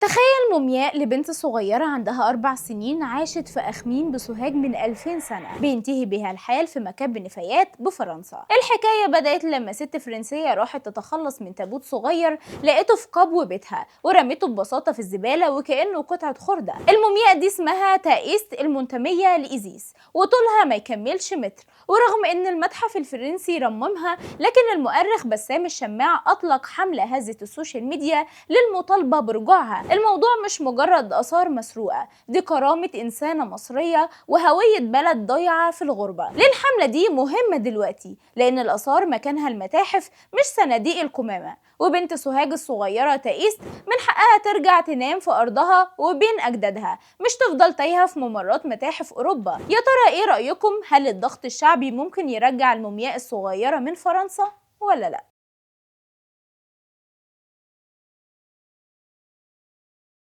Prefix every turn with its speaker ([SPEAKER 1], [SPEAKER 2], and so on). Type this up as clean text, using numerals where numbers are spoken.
[SPEAKER 1] تخيل مومياء لبنت صغيرة عندها 4 سنين عاشت في أخميم بسوهاج من 2000 سنة، بينتهي بها الحال في مكب نفايات بفرنسا. الحكاية بدأت لما ست فرنسية راحت تتخلص من تابوت صغير لقيته في قبو بيتها ورمته ببساطة في الزبالة وكأنه قطعة خردة. المومياء دي اسمها تائيست المنتمية لإيزيس، وطولها ما يكملش متر. ورغم ان المتحف الفرنسي رممها، لكن المؤرخ بسام الشماع أطلق حملة هزت السوشيال ميديا للمطالبة برجوعها. الموضوع مش مجرد آثار مسروقة، دي كرامة إنسانة مصرية وهوية بلد ضايعة في الغربة. ليه الحملة دي مهمة دلوقتي؟ لأن الآثار مكانها المتاحف مش صناديق القمامة. وبنت سوهاج الصغيرة تائيست من حقها ترجع تنام في أرضها وبين أجدادها، مش تفضل تايهة في ممرات متاحف أوروبا. يا ترى إيه رأيكم؟ هل الضغط الشعبي ممكن يرجع المومياء الصغيرة من فرنسا ولا لأ؟